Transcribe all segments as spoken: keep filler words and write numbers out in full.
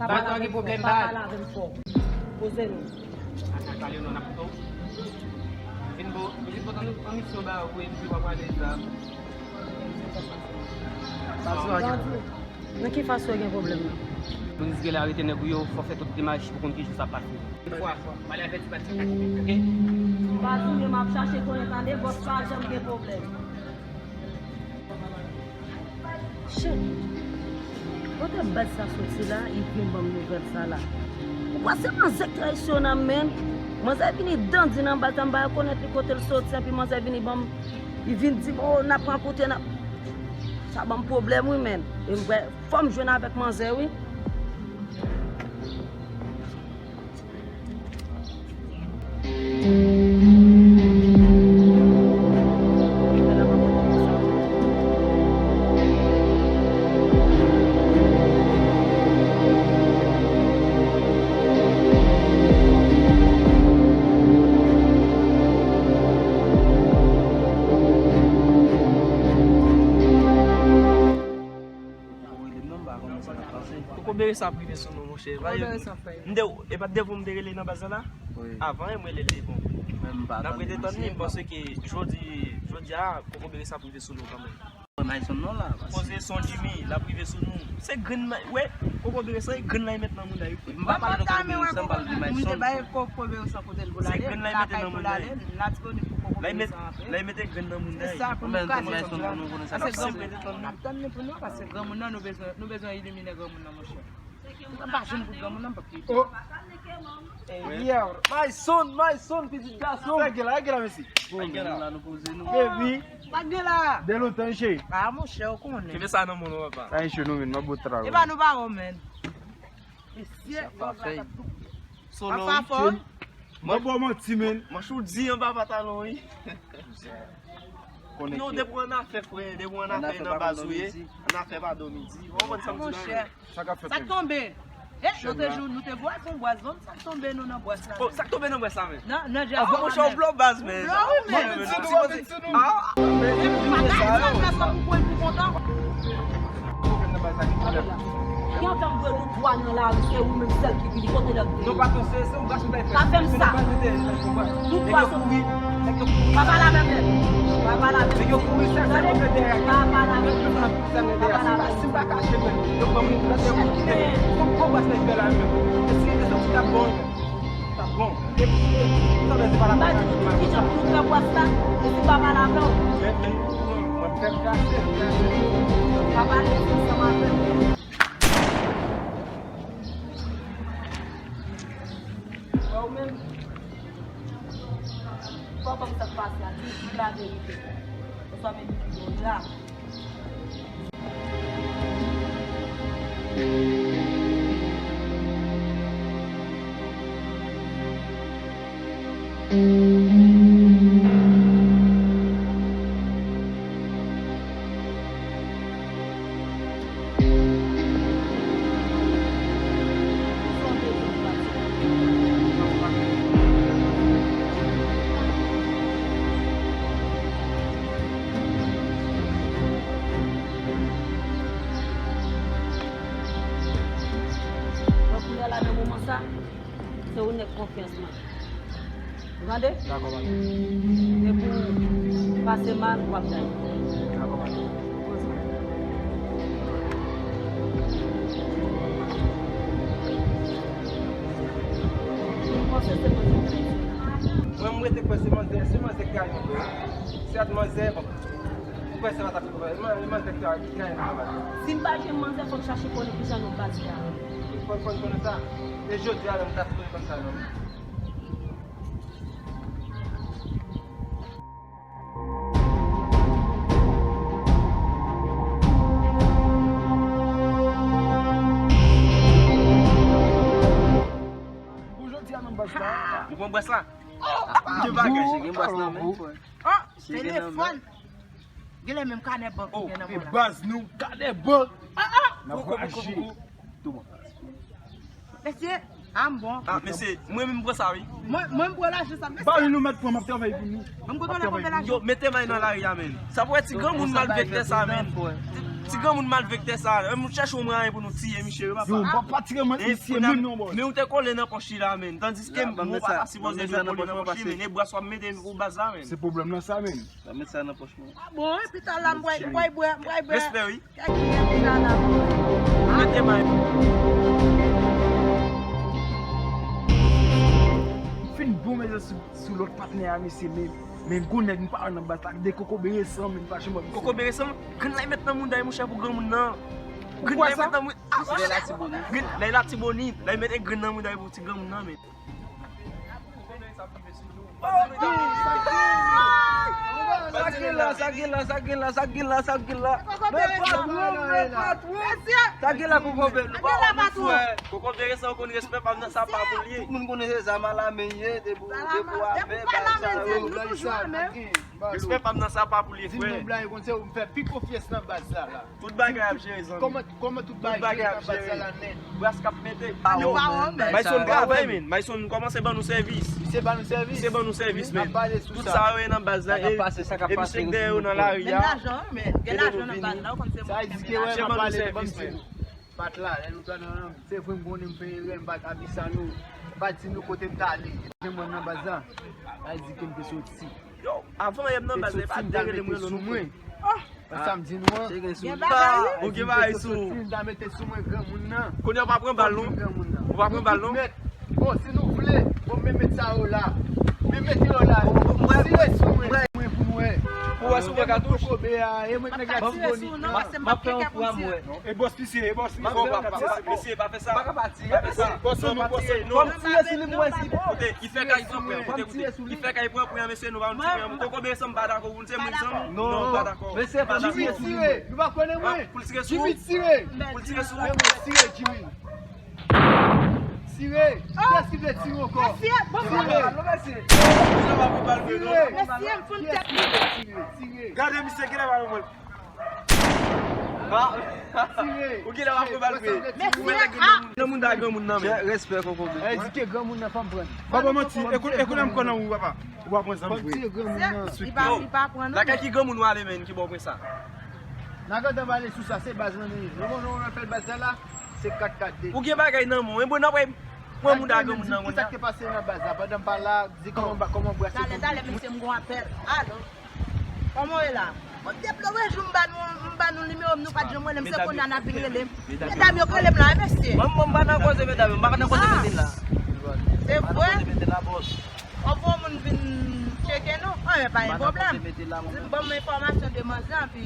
Papa, pa gen pwoblèm, pa pale avè m fò. Poze nou. Ata pale non, n ap tou. Vin bo, vin bo, tann, tann misyon ba ou, epi w ap pale sa. Nan ki fason gen pwoblèm nan? Polis gen la arete nèg ou yo, fò fè tout demach pou konn ki jou sa pase. Fwa, m ale avèti pati sa ka kite, oke? M pa tounen, m ap chache konnen, tande, bòs pa janm gen pwoblèm. Shit! Kote baz sa soti la, li vin ban m nouvèl sa la? Ou kwè se manzè k trayisyone m, menn? Manzè vini dandi nan baz la, m pa rekonèt li kote l soti, epi manzè vini ban m, li vin di m, o, n ap rankontre, n ap, sa ban m pwoblèm, wi, menn. E m kwè, fò m jwenn avèk manzè, wi. Ou rele m non, m pa konnen sa k ap pase. Koko Bere sa ap rive sou nou, monchè. Koko Bere sa fè. M te, e pa t devan m te rele nan baz la la? Wi. Avan, e m rele l devan. N ap rete tann li, m panse ke jodi, jodi a, Koko Bere sa ap rive sou nou kanmenm. Poze son Jimmy, l ap rive sou nou. Se grenn la, wè, Koko Bere sa, e grenn la y met nan mouda yo. M pa pale de Koko Bere san pale de Mayson. M te bay Koko Bere san kote l pou l ale, lakay pou l ale, m la disponib pou Koko Bere san antre. La y mete grenn nan mouda yo. Se sa pou nou kaze. Paske granmoun, n ap tann li pou nou, paske granmoun nan, nou bezwen, nou bezwen elimine granmoun nan, monchè. Sa pa jwenn pou granmoun nan, m p ap kite. Oh. Eh, yeah. My son, my son, pitit gason. Sa gen la, sa gen la, mesi. Bon, gen la, nou poze nou. Baby. Sa gen la. De lontan, cheri. Ah, monchè, ou konnen. Kenbe sa nan men w, papa. Sa enche nou menm, nan bout travay. E pa nou pa wè, menn. Mesye, sa pa fè. Solo, papa fò. Mwen bon manti, menn. Manch ou di anba pantalon, wi. Non, depi w annafè, frè, depi w annafè nan baz ou ye, annafè pa dòmi di. Ou konprann sa m di la? Sa k ap fèt, sa k tonbe? Eh, nou te jou, nou te bwaz, yon bwaz, non? Sa k tonbe nou nan bwaz la? Oh, sa k tonbe nan bwaz la, men? Nan, nan djaz. Ah, monchè, ou blo baz, men. Ou blo, wi, men. Mwen vin di nou, mwen vin di nou. Ah, men, men, men, sa yo. Sa pou pran pou kontan. Gen tan m dwe nou twa nan lari, se ou menm sèl ki vini kote lòt de. Non, pa konn se, se yon gason ki fè. Pa fè m sa. Nou twa sou. Pa pale avè m nèt. Pa pale avè m. Nèg yo kouri, sa, sa, yo fè dèyè. Pa pale avè m. Sa, sa, sa, si m pa kache, men, yo pran moun, lòt yo kite. Fòk gwo bas nèg fè la, men. Eske se sa ki t ap bon, men? T ap bon. E, e, sa vle di pa la. M pa di nou tout ki jan pou nou fè bwès la, e si pa pale avè w. Men, men, mwen fè m kache, m kache. Pa pale ansanm avè m. Wè ou menm, fò w konn sa k pase a, di, di laverite. Oswa men di ki bò w la. Bon, kounye a la, nan moman sa, se ou nèg konfyans mwen. Ou tande? Dakò, patnè. Depi w pase mal, w ap gaye. Dakò, patnè. Pran sa. Mwen, m rete kwè se manzè, se manzè k trayi mwen, vre. Se manzè, bon. M kwè se pa t ap fè, man-, manzè k trayi, ki trayi mwen, baz. Si m pa jwenn manzè, fò m chache konnen kijan nou baz la. Fò, fò n konnen sa. E jodi a, menm, m ta sipoze konn sa, non. Bon, jodi a nan baz la. Ou pran bras la? Ki bagay? Misye gen bras nan men, frè. Oh, telefòn. Genlè menm kanè bank ou gen nan men la. Baz nou kanè bank. Ah, ah. N ap raje. Tou bon. Mesye, ah, m bon. Ah, mesye, mwen menm m pran sa, wi. Mwen, mwen m pran lajan sa, mesye. Ba wi, nou mèt pran, m ap travay pou nou. Mwen m kontwole konbyen lajan. Yo, mete may nan lari a, menn. Sa pou wè ti granmoun malvektè sa, menn. Ti, ti granmoun malvektè sa. Menm nou chèche yon mwayen pou nou tiye misye, wi, papa. Yo, m pa, pa tire mwen misye menm non, bòs. Men ou te kole nan pòch li la, menn. Tandiske ou pa ta sipoze dwe kole nan pòch li, menn. E bras w ap mete pou baz la, menn. Se pwoblèm nan sa, menn. Sa met sa nan pòch mwen. Ah bon, epi talè m pral, m pral bwè, m pral bwè. Respè, wi. Kèk byen epi talè m. Mete may. M fin bon mezon sou, sou lòt patnè a, mesye, men, men gwo nèg m pa wè nan baz la, de kokobe resan, men m pa janm wè misye. Kokobe resan? Grenn la y met nan mouda y, monchè, pou granmoun nan. Grenn la y met nan mou-, ah, lè y Latibonit. Grenn, lè y Latibonit, lè y mete grenn nan mouda y pou ti granmoun nan, men. Sa gen la, sa gen la, sa gen la, sa gen la, sa gen la. Men patwon, men patwon. Sa gen la, kokobe, nou pa wè nou frè. Kokobe resan, ou konn respè pa m nan sa pa pou li ye. Tout moun konnen se zam alame ye, depi, depi w avè baz sa yo. Respè pa m nan sa pa pou li ye, frè. Di m non, blag, konn se ou m fè pi konfyans nan baz sa la. Tout bagay ap jere, zanmi. Kòman, kòman tout bagay ap jere nan baz sa la, menn? Bras k ap mete. Mayson travay, menn. Mayson kòmanse ban nou sèvis. Misye ban nou sèvis. Misye ban nou sèvis, menn. Tout sa yo ye nan baz la, e, e misye k dèyè yo nan lari a. Menm lajan, menn. Gen lajan nan baz la, ou konn se mwen ki gen lajan. Misye ban nou sèvis, menn. Pat la, lè nou t nan, se vre m konnen m fè erè, m pa t avisa nou. M pa t di nou kote m t ale. Jan mwen nan baz la, sa di ke m te soti. Yo, avan yè m nan baz la, e pa de rele m rele w non. Ah! Sa m di nou an. Gen bagay, wi. Ou gen bagay sou ou. M ta mete sou mwen granmoun nan. Kounye a ou pa pran bal non. Ou pa pran bal non. Bon, si nou vle, bon, men met sa yo la. Men mete yo la. Tire sou mwen. Mwen pou mwen. Pou wè si w pran katouch. Kokobe a, e mwen k nèg la ti boni. M ap fè yon fwa m wè. E bòs misye, e bòs misye. Mesye, pa fè sa. Pa ka pati. Pa fè sa. Bòs nou, bòs nou. Fò m tire sou li pou wè si. Kote, ki fè kay pran pwen. Kote, kote. Ki fè kay pran pwen, mesye, nou pa yon ti pwen. Kokobe resan m pa dakò pou nou, se moun zanmi. Non, pa dakò. Mesye, pa dakò. Jimmy tire. Nou pa konnen mwen. Pou l tire sou ou. Jimmy tire. Pou l tire sou ou. Tire, Jimmy. Tire. Kiyès ki vle tire ankò? Mesye, bon, bon. Tire. Tire. Mesye, m fout tèt li. Tire, tire. Gade misye, gade pa mwen. Tire. Ou genlè w ap pran bal vre. Mesye, ah. Nan moun da granmoun nan, men. Respè, kokobe. Edike granmoun nan, fò m pran. Pa ba manti, e kou, e kou nan m konnen ou, papa. Ou pa pran zam vre. Li pa, li pa pran non. Lakay ki granmoun w ale, men, ki ba w pran sa? Nan gade w ale sou sa, se baz lan li ye. Yo konnen w fè baz la la, se kat kat de. Ou gen bagay nan men w, e bon, n ap pran moun da granmoun nan kounye a. Kisa k te pase nan baz la? Pandan m pa la, di kòman, kòman w brase. Talè, talè, mesye, m gon apèl. Alo. Kòman w ye la? Mwen deplore jou m ba nou, m ba nou nimewo m, nou pa t janm rele m, se kounye a n ap vin rele m. Medam yo k rele m la, wi, mesye. Mwen, mwen, m pa nan koze medam yo, m pa nan koze mete la. Se vre? M pa nan koze mete la, bòs. W ap voye moun vin tcheke nou? Anben, pa gen pwoblèm. Di m, ban m enfòmasyon de manzè, epi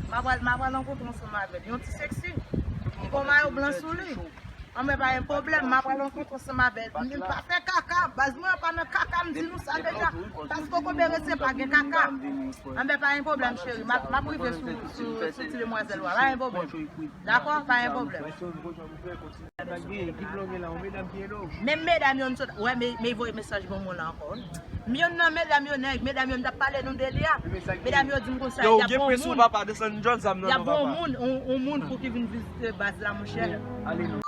m a pral, m a pral rankontre ansanm avè l. Yon ti seksi. Li gon mayo blan sou li. Anben, pa gen pwoblèm, m a pral rankontre ansanm avè l. M pa fè kaka, baz mwen an pa nan kaka, m di nou sa deja. Paske kokobe resan pa gen kaka. Anben, pa gen pwoblèm, cheri, m ap, m ap rive sou, sou, sou ti demwazèl ou a, pa gen pwoblèm. Dakò, pa gen pwoblèm. Menm medam yo, m sot, wè, men, men voye mesaj ban mwen la ankò. M youn nan medam yo, nèg, medam yo, m t ap pale nou de li a. Medam yo di m konsa, y ap gen yon moun, y ap gen yon moun, yon, yon moun pou ki vin vizite baz la, monchè. Ale non.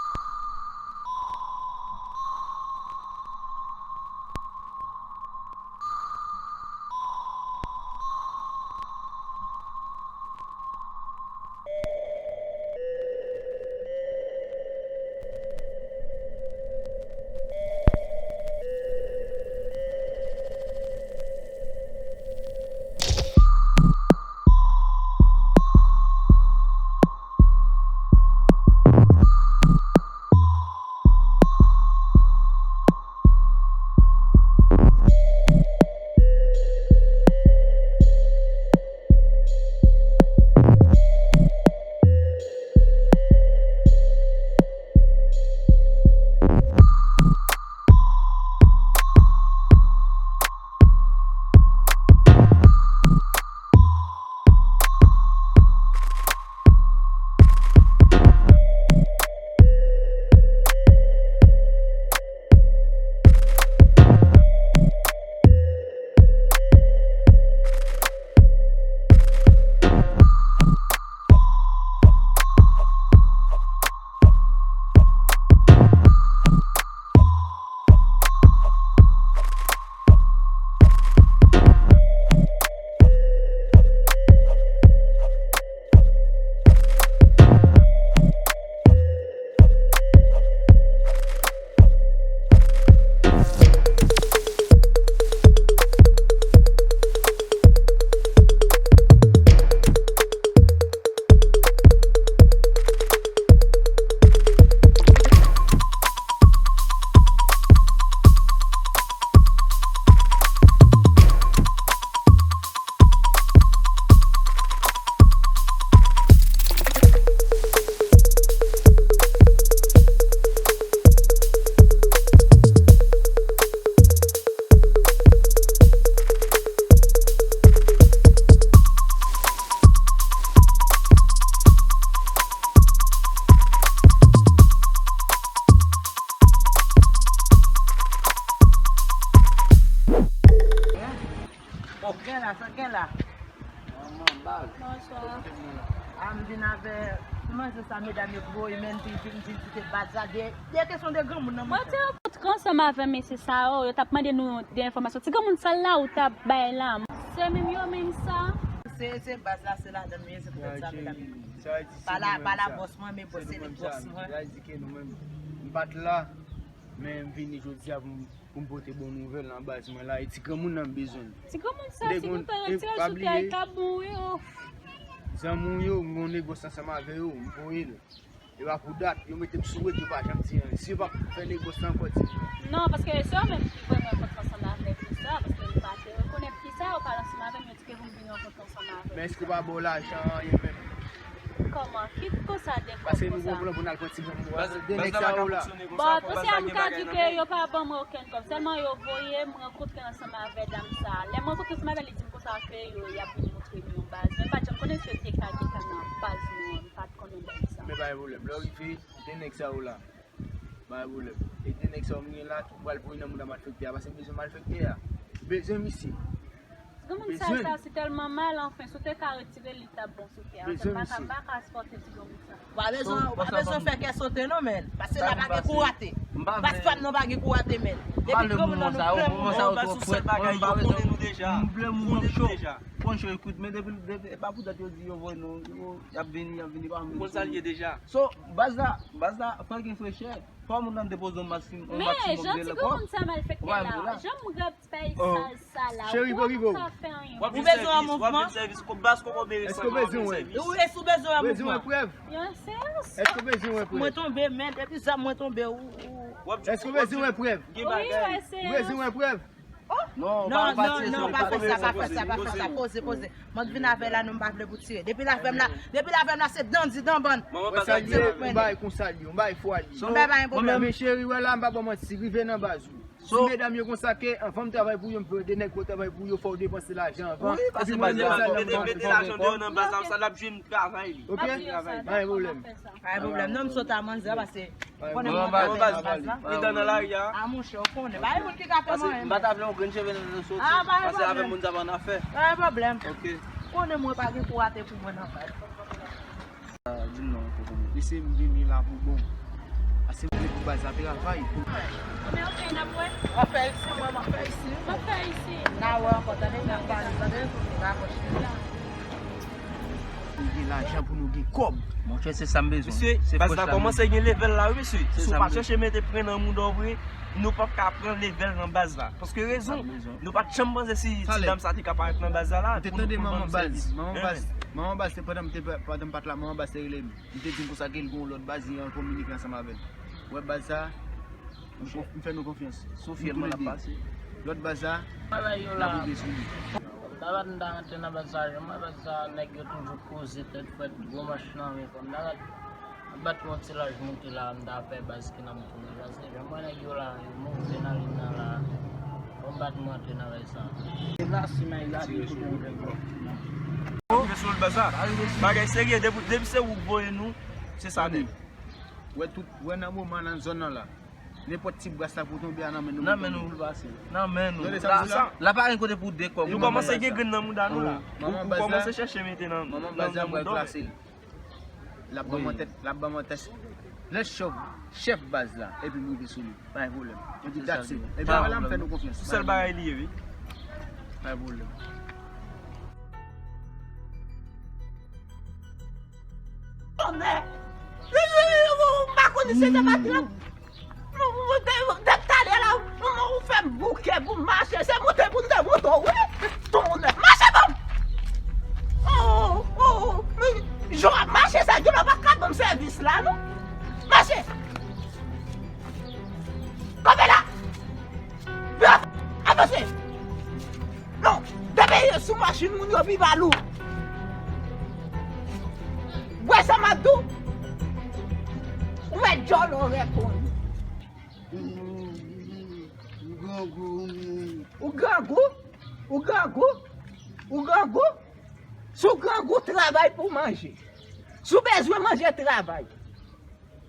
Bonswa. A, m vin avè ti manje sa medam yo voye, men m vin, vin vizite baz la. De, de kesyon de granmoun nan, monchè. Mwen te rankontre ansanm avè mesye sa yo, yo t ap mande nou de enfòmasyon. Ti granmoun sa l la ou t ap bay la. Se menm yo menm sa? Se, se baz la, se ladan nou ye, se poutèt sa medam yo. Pa la, pa la bòs mwen, men bòs se li bòs mwen. M pa t la, men m vini jodi a pou m pou m pote bon nouvèl nan baz mwen la, e ti granmoun nan m bezwen. Ti granmoun sa, ti granmoun sa, retire l sou tè, li ka bon, wi, oh. Zanmi w yo, m gon negosye ansanm avè yo, m voye l. E pa pou dat, yo mete m sou wet, yo pa janm di anyen. Si yo pa fè negosye ankò, di m. Non, paske se yo menm ki voye m rankontre ansanm avèk yo sa, paske yo pa te rekonèt ki sa, yo pale ansanm avè m, yo di ke pou m vin rankontre ansanm avè m. Men èske yo pa ba w lajan, anyen menm? Kòman? Ki konsa de kòb konsa? Paske nou gon plan pou n al pran ti granmoun. Baz, de nèg sa yo la. Bon, konsa m ka di ke yo pa ban mwen okenn kòb. Sèlman yo voye m rankontre ansanm avè dam sa. Lè m rankontre ansanm avè l, li di m konsa ke yo, y ap vin montre m yon baz. Men m pa t janm konnen si yo te ka gen kay nan baz nou an. M pa t konnen bagay sa. Men pa gen pwoblèm. Lè w rive, de nèg sa yo la. Pa gen pwoblèm. E de nèg sa yo m gen la, tou pral voye nan mouda malfektè a, paske m bezwen malfektè a. M bezwen misye. Granmoun sa, sa, se tèlman mal, anfen, si w te ka retire l, li t ap bon sou tè a. Anfen, m pa ka, m pa ka sipòte ti granmoun sa. Ou pa bezwen, ou pa bezwen fè kè sote non, men. Paske la pa gen kou rate. Baz pa m nan pa gen kou rate, men. Depi granmoun nan nou vle moun. Baz, se sèl bagay, yo konnen nou deja. M vle moun cho. Pran cho, ekout, men depi, depi, e pa pou dat yo di yo voye nou, yo, y ap vini, y ap vini, pa menm. Konn sa l ye deja. So, baz la, baz la, fò gen frechè. Fò moun nan depoze yon maksimòm de lè kò. Men, jan ti granmoun sa malfektè la, jan m grab ti bagay sal sa la, ou pa ka fè anyen. Ou bezwen yon mouvman? Èske w bezwen wè? Wi, èske w bezwen yon mouvman? Yon seyans. Èske w bezwen wè prèv? Mwen tonbe, men depi zam mwen tonbe, ou, ou. Èske w bezwen wè prèv? Wi, wè seyans. Ou bezwen wè prèv? Non, non, non, pa fè sa, pa fè sa, pa fè sa. Poze, poze. Mwen t vin avè l la, non, m pa vle pou tire. Depi l avè m la, depi l avè m la, se dan di dan bann. Ou bay konsa li, ou bay fwa li. Men cheri, wè la, m pa ba w manti, rive nan baz ou. Di medam yo konsa ke anvan m travay pou yo, m fè de nèg pou travay pou yo, fò w depanse lajan anvan. Epi mwen di sa nan mete lajan deyò nan baz la, sa l ap jwenn travay li. Ok? Pa gen pwoblèm. Pa gen pwoblèm. Non, m sot a manzè, paske Konnen mwen pa fè nan baz la. Li dan nan lari a. A monchè, ou konnen. Pa gen moun ki ka fè m anyen. M pa ta vle yon grenn cheve nan soti. Pase avè moun sa pa nan afè. Pa gen pwoblèm. Ok. Konnen mwen pa gen kou rate pou mwen nan baz. Di m non, koko. Mesye, m vini la pou bon. Pase m vle pou baz la travay. Konbyen w fè n ap wè? M ap fè isi, mwen, m ap fè isi. M ap fè isi. N a wè ankò, tande, n ap pale, tande, rakòche. Nou gen lajan pou nou gen kòb. Monchè, se sa m bezwen. Mesye, baz la kòmanse gen level la, wi, mesye. Si w pa chèche mete pwen nan mouda w vre, nou p ap ka pran level nan baz la. Paske rezon, nou pa t janm panse si ti dam sa te ka parèt nan baz la la. M te tande manman baz, manman baz, manman baz te pandan m te, pandan m pa t la, manman baz te rele m. Li te di m konsa ke l gen yon lòt baz, li an kominike ansanm avè l. Wè baz sa, m fè nou konfyans. Sou fyèl mwen ap pase. Lòt baz sa, n ap rive sou li. Davat m ta rantre nan baz sa, jan m wè baz sa, nèg yo toujou poze tèt frèt, gwo manch nan men, kòm davat, m bat yon ti laj moute la, m ta fè baz ki nan m tounen, paske jan m wè nèg yo la, yo move nan liy nan la, fò m bat m rantre nan rès sa. E la, si may la, li kote yon nèg yo. Ou rive sou baz sa, bagay serye, depi, depi se ou k voye nou, se sa nèt. Wè tout, wè nan moman nan zòn nan la. Nenpòt ti bras la pou tonbe a nan men nou pou l pase. Nan men nou. Tande sa m di la? La pa gen kote pou de kòb. Nou kòmanse gen grenn nan mouda nou la. Ou kòmanse chèche mete nan, nan mouda w. L ap ban mwen tèt, l ap ban mwen tèt. Lè chèf, chèf baz la, epi m rive sou li. Pa gen pwoblèm. Epi that's it. Epi wè la m fè nou konfyans. Sou sèl bagay li ye, wi. Pa gen pwoblèm. Tonnè! M pa konn si se pa trap. Depi talè la, ou fè m bouke pou m mache. Se moute pou m te moute w, wi. Tonnè! Mache ban m! Oh, oh, oh. Jan w ap mache sa, gen lè w pa ka ban m sèvis la, non. Mache! Kanpe la! Avanse! Non, depeye sou machin moun yo pi pa lou. Ou wè sa m ap di w? Ou wè djòl ou reponn. Ou grangou? Ou grangou? Ou grangou? Si w grangou, travay pou w manje. Si w bezwen manje, travay.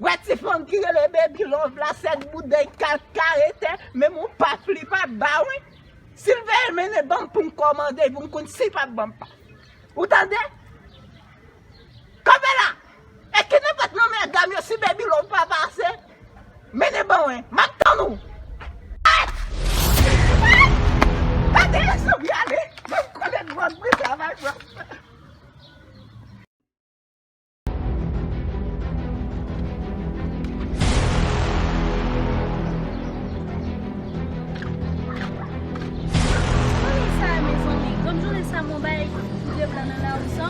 Wè ti fanm ki rele Baby Love la, sèt bout dèy kal kare tè, menm yon paf li p ap ba w, wi. Si l vle mennen ban m pou m kòmande, pou m konn si l p ap ban m paf. Ou tande? Kanpe la! E ki nenpòt nan medam yo, si Baby Love pa pase, mennen ban mwen. M ap tann ou. Gade zanmi ale. Mwen konnen gwòg mwen travay pran. Konnen sa, mezanmi, granm jounen sa, mwen bay kout de blan nan lari sa.